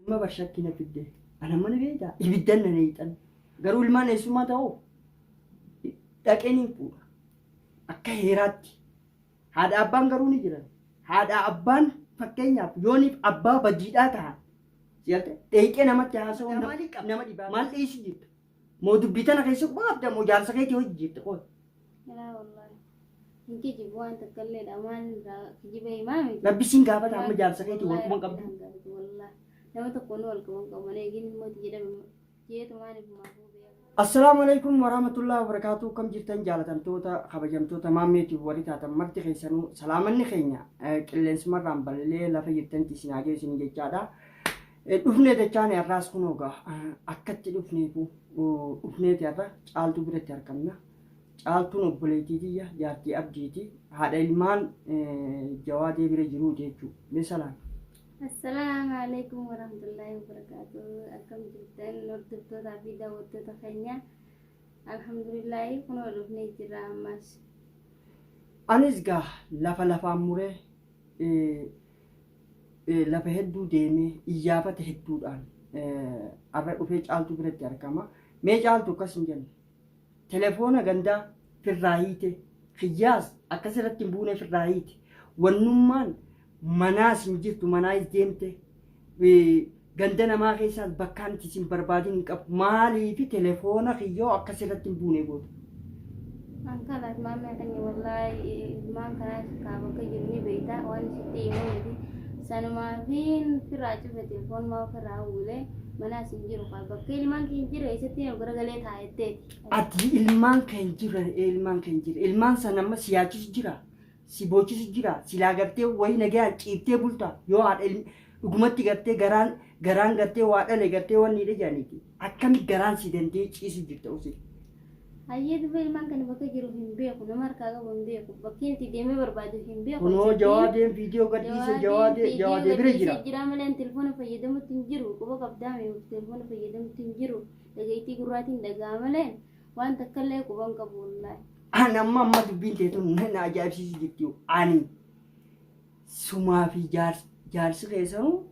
Amma bar shakkii na fidde. Ana amma ni beektaa? Ibiddan na neeyxan. Garuu ilmaan eessummaa ta'uu dhaqeen hin fuudha. Akka heeraatti. Haadha abbaan garuu ni jiran. Haadha abbaan fakkeenyaaf yooniif abbaa badiidhaa tahan. Sigalte dheeyxee namatti haasa'uun nama dhibaa. Maal dheessu jirta? Moo dubbii tana keessa quba qabda moo jaarsa keetii hojii jirta qoy. Laa wallaahi. Hin kijibu waan takka illeedha maal irraa kijiba himaa miti. Rabbi siin gaafata amma jaarsa keetii wal quba qabdu. Wallaahi. Nama tokko nu wal quba qabu malee eegin immoo jedhame jeetumaan ifumaafuu beeku. Assalaamu alaikum warahmatullahi wabarakatuh. Kam jirtan jaalatamtoota kabajamtoota maammeetiif warri taatan marti keessanuu salaamanni keenya qilleensumarraan balali'ee lafa jirtanitti isin haa geessu isin jechaadha. Dhufnee dachaane har'aas kunoo gaa akkatti dhufneefu dhufneeti har'a Caaltuu biratti argamna. Caaltuun obboleettii tiyya jaartii Abdiiti. Haadha ilmaan Jawaadee bira jiruuti jechuudha. Mee salaam. Assalaamu alaikum warahmatullahi wabarakaatuh. Akkam jirtan hordoftootaa fi daawwattoota keenya. Alhamdulillahi kunoo dhufnee jirra ammas. Anis gaa lafa lafaan muree lafa hedduu deemee iyyaafata hedduudhaan har'a dhufee Caaltuu biratti argama. Mee Caaltuu akkas hin jenne. Telefoona gandaa firraa hiite. Kiyyaas akkas irratti hin buune firraa hiite. Wannummaan manaas hin jirtu manaayis deemte. Ganda namaa keessaas bakkaan itti sin barbaadin hin qabu. Maaliifi telefoona kiyyoo akkas irratti hin buune goota? An kalaas maammee keenya wallaahi ilmaan kanaas kaa bakka jiru ni beekta waan sitti himuu miti. Sanumaafiin firraa cufe telefoonuma ofirraa uwwilee manaas hin jiru kaa bakka ilmaan keenya jiru eessatti ol garagalee taa'etteeti. Ati ilmaan kee hin jiran ilmaan kee hin jiran ilmaan sana amma si yaachisu jira si boochisu jira silaa gartee wayii nagayaan ciiftee bulta yoo haadha dhugumatti gartee garaan garaan gartee waa dhale gartee wanni hidhe jedhaniiti akkami garaan si dandee ciisu jirta usi. Hayyee duba ilmaan kana bakka jiru hin beeku nama harkaa qabu hin beeku bakki itti deemee barbaadu hin beeku. Kunoo jawaadeen viidiyoo gadhiise jawaadee jawaadee bira jira. Jira malee telefoona fayyadamutti hin jiru quba qabdaame telefoona fayyadamutti hin jiru dhageettii gurraatiin dhagaa malee waan takka illee quba hin qabu wallaahi. Ani amma amma dubbiin tee tun na ajaa'ibsiisu jirti. Ani sumaa fi jaarsi keessanuu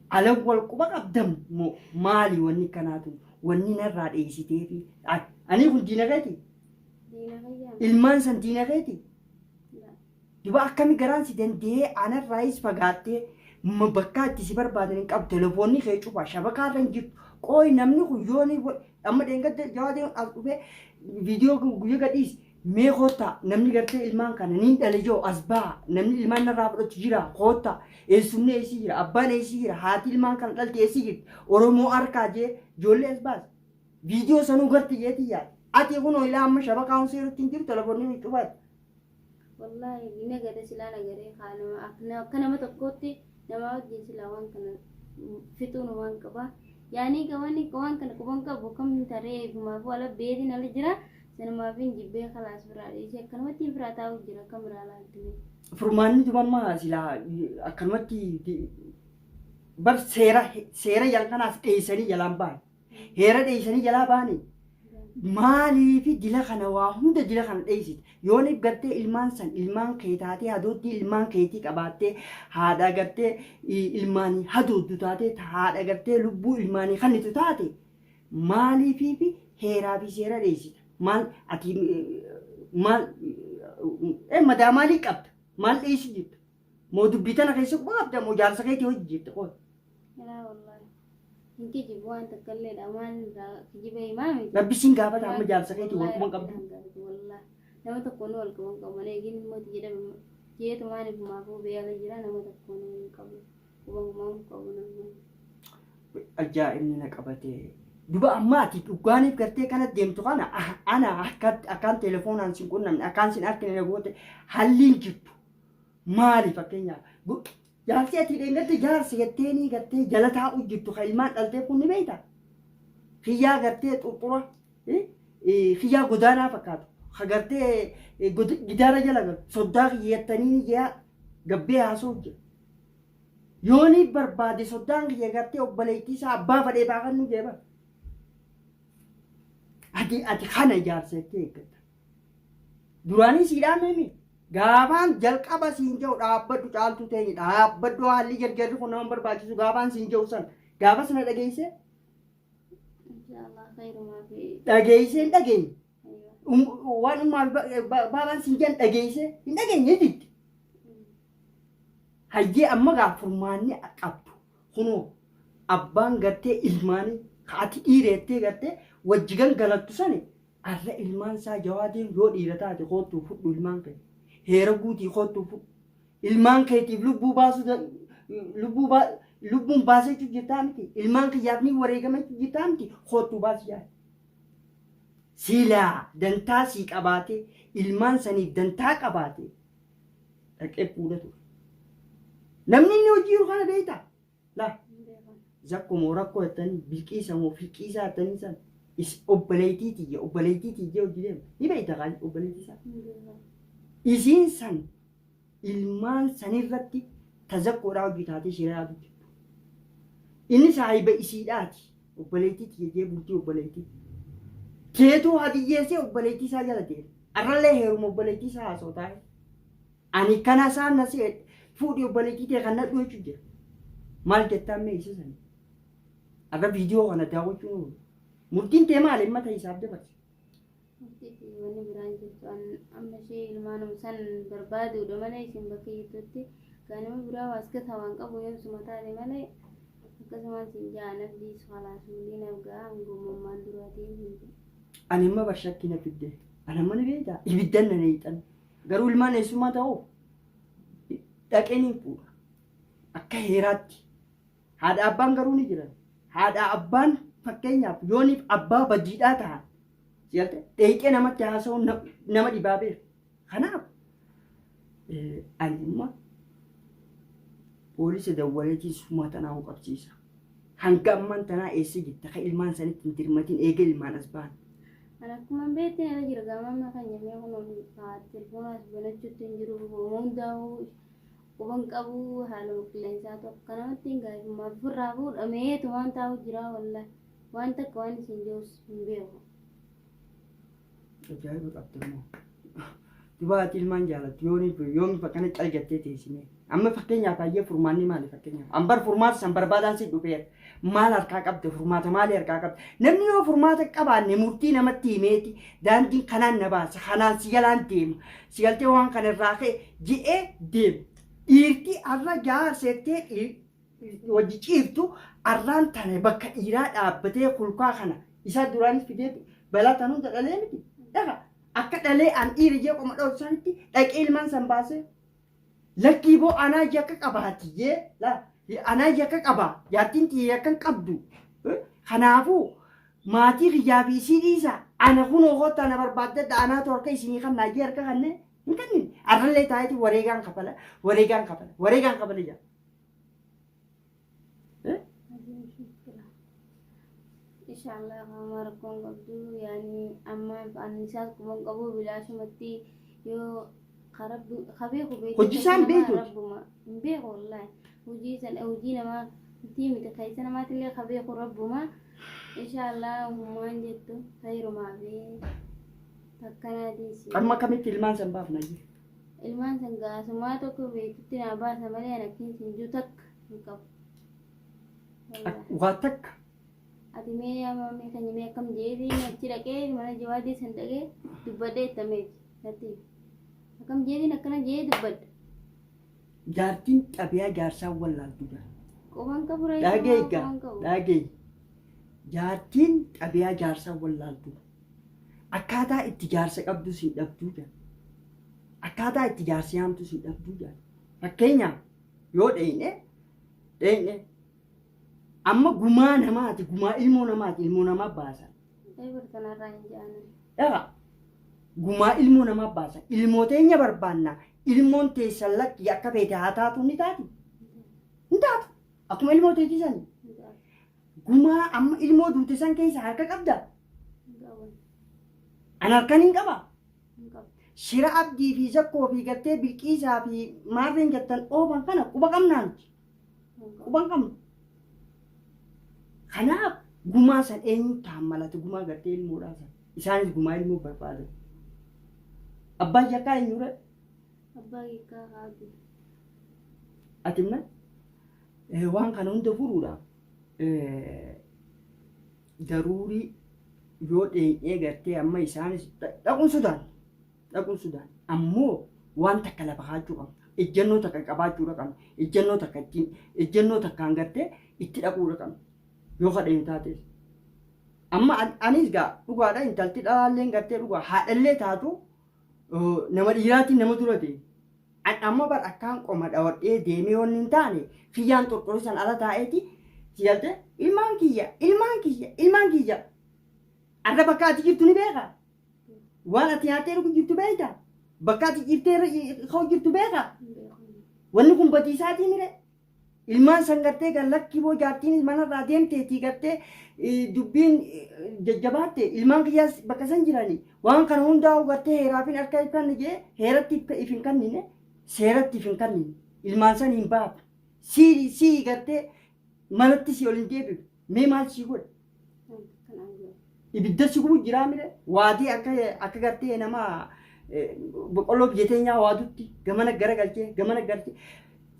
ala wal quba qabdan moo maali wanni kanaa tun wanni narraa dheessitee fi ani kun diina keeti Diina fayyaa. ilmaan san diina keeti duba akkami garaan si danda'ee anarraayis fagaattee bakkaa itti si barbaadan hin qabu telefoonni kee cufa shabakaa irra hin jirtu qooyi namni kun yoonii amma dheengadda jawaadeen as dhufee viidiyoo guyyaa gadhiise mee koottaa namni gartee ilmaan kana niin dhale joo as baha namni ilmaan narraa fudhatu jira koottaa eessumni eessii jira abbaan eessii jira haati ilmaan kana dhalte eessii jirti oromoo harkaa jee ijoollee as baase viidiyoo sanuu garti jeetii yaade ati kunoo ilaa amma shabakaa hun seerutti hin jiru telefoonni ni cufaati. Wallaahi ni nagada silaa nagaree kaa nama akka nama tokkootti namaa wajjin silaa waan kana fixuun waan qaba. Yaanii gawani waan kana quban qabu kam taree eegumaafuu ala beetiin ala jira sanumaaf hin jibbee kalaas biraa dhiisee akkanumatti hin firaa taa'u jira kam biraa laaltime. Furmaanni duba amma silaa akkanumatti bar seera seera yan kanaas dheessanii jalaan bahan. Heera dheessanii jalaa bahanii maaliifi dila kana waa hunda dila kana dheessite yooniif gartee ilmaan san ilmaan kee taatee hadooddii ilmaan keetii qabaattee haadha gartee ilmaanii hadooddu taatee haadha gartee lubbuu ilmaanii kannitu taate maaliifi fi heeraa fi seera dheessita maal ati maal madaa maalii qabda maal dheessu jirta moo dubbii tana keessa quba qabda moo jaarsa keetii hojii jirta qoy. Laa wallaahi. Hin kijibu waan takka illeedha maal irraa kijiba himaa miti. Rabbi siin gaafata amma jaarsa keetii wal quban qabdu. Wallaahi. Nama tokko nu wal quban qabu malee eegin immoo jedhame jeetumaan ifumaafuu beela jira nama tokko nu hin qabu. Quban qabu nama. Ajaa'ibni na qabate. Duba amma ati dhugaaniif gartee kana deemtu kana ana akkaan telefoonaan sin qunnamne akkaan sin argine na goote halliin jirtu maali fakkeenyaaf Jaarsi ati dheengadda jaarsa jetteenii gartee jala taa'u jirtu kan ilmaan dhaltee kun ni beekta. Kiyyaa gartee xurxura kiyyaa godaanaa fakkaatu. Ka gartee gidaara jala galu soddaa kiyya jettanii ni jea gabbee haasa'u jira. Yoonii barbaade soddaan kiyya gartee obboleettii isaa abbaa fadhee baafannu jee bara. Ati kana jaarsa jettee eeggatta. Duraanii sii dhaamee Gaafaan jalqaba siin jedhu dhaabbadhu caaltuu teenye dhaabbadhu haalli jarjarri kun nama barbaachisu gaafaan siin jedhu san Gaafas na dhageessee Inshaallah khayrumaa fi dhageessee hin dhageenye. Aywa. Waan ummaa fi baabaan siin jedhan dhageessee hin dhageenye didde. Hayyee amma gaa furmaanni qabdu kunoo abbaan gartee ilmaanii ka ati dhiireettee gartee wajji gangalattu sani arra ilmaan isaa jawaadiin yoo dhiira taate koottuu fudhu ilmaan kee heera guutii koottuu fudhu ilmaan keetiif lubbuu baasuu lubbuu baa lubbuun baasee jirtaa miti ilmaan kiyyaaf ni wareegama jirtaa miti koottuu baasi jaal. Silaa dantaa sii qabaate ilmaan saniif dantaa qabaate dhaqee fuudha ture. Namni inni hojii jiru kana beektaa? Laa zakko moo rakkoo jettanii bilqiisa moo filqiisaa jettanii san is obboleettii tiyya obboleettii tiyya hojii deema. Ni beekta kaan obboleettii isaa. Isiin san ilmaan sanirratti tazakkoodhaa hojii taatee shira yaadu jirtu. Inni saahiba isiidhaati. Obboleettii tiyya jee bultii obboleettii. Keetuu hadiyyeessee obboleettii isaa jala deema. Arrallee heeruma obboleettii isaa haasoo taa'e. Ani kana isaan na see fuudhi obboleettii tee kan nadhu jechuun jira. Maal jettaan mee isa sani? Arra viidiyoo kana daawwachuun oolu. Murtiin tee maali amma ta'e isaaf dabarse? Murtiifi wanni biraan jirtu an amma ishee ilmaanuma san barbaaduudha malee isin bakka jirtutti gaanama biraa waas gata waan qabu yoo suma taate malee akkasumaan sin ja'a nabdiis khalaas waliin argaa hangummaan duraatiin hin jiru. Ani amma bar shakkii na fidde. Ani amma ni beektaa ibiddan na neeyxan. Garuu ilmaan eessummaa ta'uu dhaqee ni fuudha. Akka heeraatti. Haadha abbaan garuu ni jiran. Haadha abbaan fakkeenyaaf yooniif abbaa badiidhaa ta'an sigalte dheeyxee namatti haasa'uun nama dhibaa beeku. Kanaaf ani amma poolisa dawwaleetiin sumaa tanaa hoo qabsiisa. Hanga ammaan tanaa eessa jirta ka ilmaan sanitti hin dirmatin eega ilmaan as ba'an. Ani akkuma beekte nana jira gaama amma kan nyamee kun telefoona as banachuutti hin jiru hundaa'uu quban qabu haaluma qilleensaa tokko kanamatti hin gaafimmaa ofirraa fuudhameetu waan taa'u jira wallahi waan takka waan isin jirus hin beeku. Ajaa'iba qabda immoo. Duba ati ilmaan jaalattu yooni yoomi akkana cal jettee teessine. Amma fakkeenyaaf hayyee furmaanni maali fakkeenyaaf? An bar furmaata san barbaadaan si dhufeera. Maal harkaa qabda furmaata maali harkaa qabda? Namni yoo furmaata qabaanne murtii namatti himeeti daandiin kanaan na baasa kanaan si jalaan deema si galtee waan kana irraa ka'e je'ee deema. Dhiirti arra jaarsettee wajji ciiftu arraan tana bakka dhiiraa dhaabbatee kulkaa kana isaa duraanis fidee balaa tan hunda dhalee miti. Dhaqa akka dhalee an dhiira jee qoma dhooftu sanitti dhaqee ilmaan san baasee lakkii boo anaa yakka qabaati jee laa anaa yakka qaba jaartiin tiyya yakka hin qabdu. Kanaafuu maatii kiyyaa fi isii dhiisa ana kunoo kottaa na barbaaddadha anaatu harka isinii kannaa jee harka kannee hin kennin arrallee taa'eeti wareegaan kafala wareegaan kafala wareegaan kafala jaa. Inshallah hama rakkoon qabdu yaani amma annisaas quban qabu bilaashumatti yoo kabeeku beeku Hojii isaan beektuuti. Rabbuma hin beeku wallahi hojii san hojii namaa tii miti keessa namaatillee kabeeku rabbuma inshallah hummaan jettu khayrumaa fi takkanaatiis. Amma akkamitti ilmaan san baafna jee? Ilmaan san gaasumaa tokko beektutti naa baasa malee an akkiin siin jiru takka hin qabu. Wallahi. Waa takka. Ati mee yaa maamii kan mee akkam jeetiin achi dhaqee mana jawaadii san dhaqee dubbadhee ittameeti natti akkam jeetiin akkana jee dubbadha. Jaartiin xabiyaa jaarsaa wallaaltu jira. Quban qabu reefu Dhagee egaa quban qabu. dhagee. Jaartiin xabiyaa jaarsaa wallaaltu. Akkaataa itti jaarsa qabdus hin dhabduu jira. Akkaataa itti jaarsi haamtus hin dhabduu jira. Fakkeenyaaf yoo dheeyne dheeyne amma gumaa namaati gumaa ilmoo namaati ilmoo namaa baasan. Eebir kanarraa hin jaanan. Dhaqa gumaa ilmoo namaa baasan ilmoo teenya barbaanna ilmoon teessan lakki akka feete haa taatu ni taati. Hin taatu akkuma ilmoo teetii sani. Gumaa amma ilmoo duute san keessa harka qabda. An harkan hin qaba. Shira abdii fi zakkoo fi gartee bilqiisaa fi maarreen jettan oofan kana quba qabnaa nuti. Quba hin qabnu. Kanaaf gumaa san eenyu taammalate gumaa gartee ilmoodhaa san. Isaanis gumaa ilmoo barbaadan. Abbaan yakkaa eenyudha? Abbaa yakkaa haati. Ati immoo waan kana hunda furuudhaaf Daruurii yoo dheeyxee gartee amma isaanis dhaquun sodaan dhaquun sodaan ammoo waan takka lafa kaachuu qabna. Ejjennoo takka qabaachuudha qabna. Ejjennoo takka ittiin ejjennoo takkaan gartee itti dhaquudha qabna. Yoo kadheen taates. Amma anis gaa dhugaadha intalti dhalaalleen gartee dhugaa haadhallee taatu nama dhiiraatiin nama dura deema. An amma bar akkaan qoma dhawadhee deemee wanni hin taane kiyyaan xurxurii san ala taa'eeti si galte ilmaan kiyya ilmaan kiyya ilmaan kiyya arra bakka ati jirtu ni beeka waan ati nyaattee dhugu jirtu beekta bakka ati jirtee ka'u jirtu beeka wanni kun badiisaatii mire. Ilmaan san gartee gan lakkii boo jaartiin manarraa deemteetii gartee dubbiin jajjabaatte ilmaan kiyyaas bakka san jirani waan kana hundaa'u gartee heeraafin harka if kanni jee heeratti if hin kannine seeratti if hin kannine ilmaan san hin baafne sii sii gartee manatti si ol hin deebifu mee maal sii godhe Ibidda si gubu jiraa mire waadii akka akka gartee nama boqqolloo biyya teenyaa waadutti gamana gara galchee gamana galchee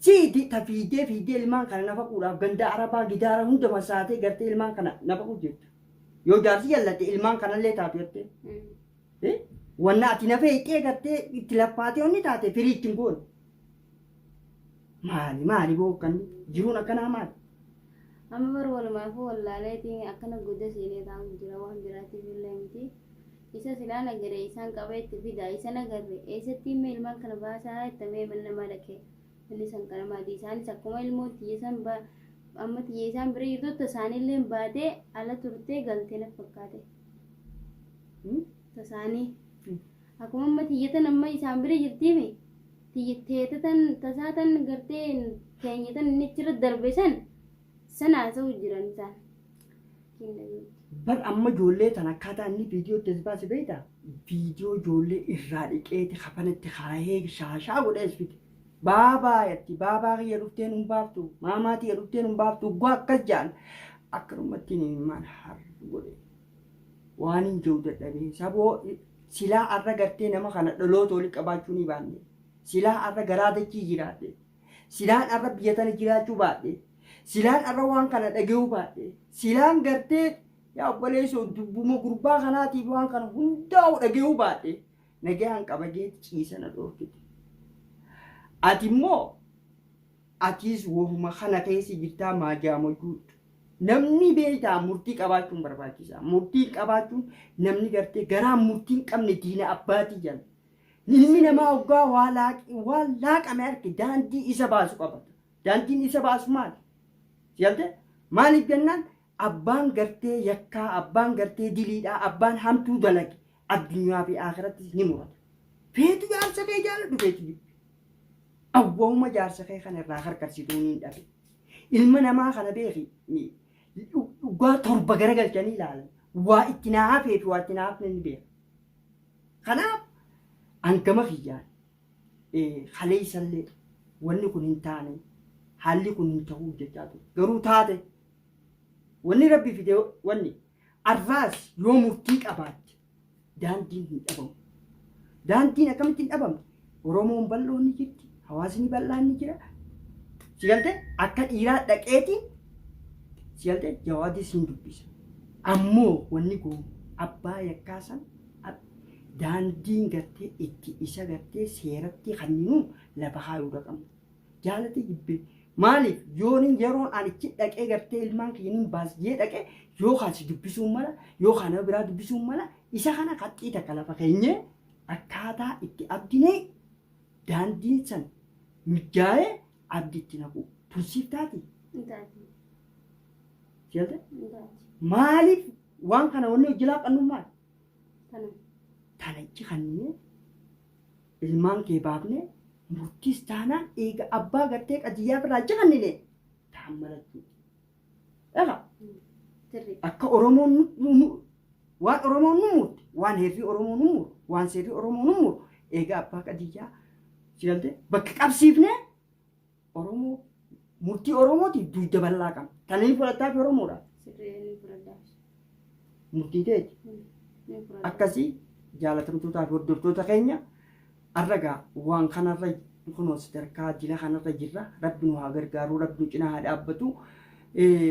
siiti ta fiidee fiidee ilmaan kana nafaquudhaaf ganda arabaa gidaara hunda masaatee gartee ilmaan kana nafaquu jirtu. Yoo jaarsi jallate ilmaan kanallee taatu jettee. Wanna ati nafa hiixee gartee itti laffaatee onni taate firii ittiin goone. Maali maali boo kan jiruun akkanaa maali? Amma bar walumaafuu wallaaleetiin akkana gudda seenee taa'u jira waan biraatiif illee miti. Isa silaa nagare isaan qabee itti fida isa nagarre eessatti himee ilmaan kana baasaa jettamee mana namaa dhaqee inni san kana maati isaanis akkuma ilmoo tiyya san amma tiyya isaan bira jirtutti isaanillee baatee ala turtee galtee na fakkaate. Tasaanii akkuma amma tiyya tan amma isaan bira jirtiimi tiyya teeta tan tasaa tan gartee teenya tan inni achirra darbe san san haasa'u jiran isaan. Bar amma ijoollee tan akkaataa inni viidiyoo itti as baase beektaa? Viidiyoo ijoollee irraa dhiqeeti kafanatti kaahee shaashaa godhee as fide. Baabaa jetti baabaa kiyya dhufteen hin baaftu maamaa tiyya dhufteen hin baaftu ugguu akkas jedhan akkanumatti imimmaan harru godhe. Waanin je'u dadhabee. Saboo silaa arra gartee nama kana dhaloota wali qabaachuu ni baanne. Silaa arra garaa dachii jiraadhe. Silaan arra biyya tana jiraachuu baadhe. Silaan arra waan kana dhagayuu baadhe. Silaan gartee yaa obboleessoo dubbuma gurbaa kanaatiif waan kana hundaa'u dhagayuu baadhe. Nagayaan qaba jeeti ciisa na dhoorkite. Ati immoo atiis wahuma kana keessa jirtaa maajaa majuudha. Namni beektaa murtii qabaachuun barbaachisaa. Murtii qabaachuun namni gartee garaa murtii hin qabne diina abbaatii jala. Ilmi namaa hoggaa waa waan laaqame arge daandii isa baasu qabata. Daandiin isa baasu maali? Sigalte? Maaliif jennaan abbaan gartee yakkaa, abbaan gartee diliidhaa, abbaan hamtuu dalage addunyaa fi akhirattis ni murata. Feetu jaarsa kee jaaladhu feetu jibbi. Awwahuma jaarsa kee kana irraa karkarsituu ni dhabe. Ilma namaa kana beeki dhugaa torba garagalchanii ilaalan. Waa itti naa hafee fi waa itti naa hafne ni beeka. Kanaaf hangama kiyyaan kaleessallee wanni kun hin taane haalli kun hin ta'uu jechaa ture. Garuu taate wanni rabbi fide wanni arraas yoo murtii qabaatte daandiin hin dhabamu. Daandiin akkamitti hin dhabamne? Oromoon bal'oon ni jirti, hawaasni bal'aan ni jira. Si galtee akka dhiiraa dhaqeetiin si galtee jawaadis hin dubbisa. Ammoo wanni goonu abbaa yakkaa san daandiin gartee itti isa gartee seeratti kanninu lafa kaayuudha qabna. Jaalate jibbee maaliif yoonin yeroon ani ichi dhaqee gartee ilmaan kiyya nin baas jee dhaqee yoo kan si dubbisuun mala yoo kan nama biraa dubbisuun mala isa kana qaxxii takka lafa keenyee akkaataa itti abdinee daandiin san mijaa'ee abdi itti naqu tun siif taati. Hin taati. Si galte? Hin taati. Maaliif waan kana wanni hojii laaqannu maali? Tana. Tana ichi kannee ilmaan kee baafnee murtiis taanaan eega abbaa gartee qadiyyaa birraa achi kannine taan malachuu. Egaa Sirrii. akka Oromoon waan Oromoon nu murte waan heerri Oromoo nu muru waan seerri Oromoo nu muru eega abbaa qadiyyaa si galte bakka qabsiifnee Oromoo murtii Oromootiif dugda bal'aa qabna. Tana ni fudhattaa fi Oromoodha. Sirrii ni fudhadhaa. Murtii teeti. Ni fudhadha. Akkasii jaalatamtootaa fi hordoftoota keenya arragaa waan kanarra kunoo sadarkaa jila kanarra jirra. Rabbi nu haa gargaaru, rabbi nu cinaa haa dhaabbatu.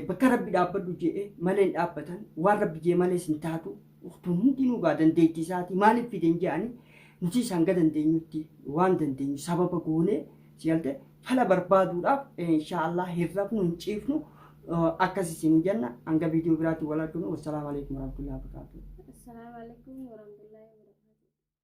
Bakka rabbi dhaabbadhu je'e malee hin dhaabbatan waan rabbi jee malees hin taatu tun hundinuu gaa dandeettii isaati maaliif fiden je'anii nuti isaan ga dandeenyutti waan dandeenyu sababa goonee si galte fala barbaaduudhaaf inshaa Allah hin rafnu hin ciifnu akkas isin jenna hanga viidiyoo biraatti wal arginu wassalaamu alaikum warahmatullahi wabarakatuh. Assalaamu alaikum warahmatullahi.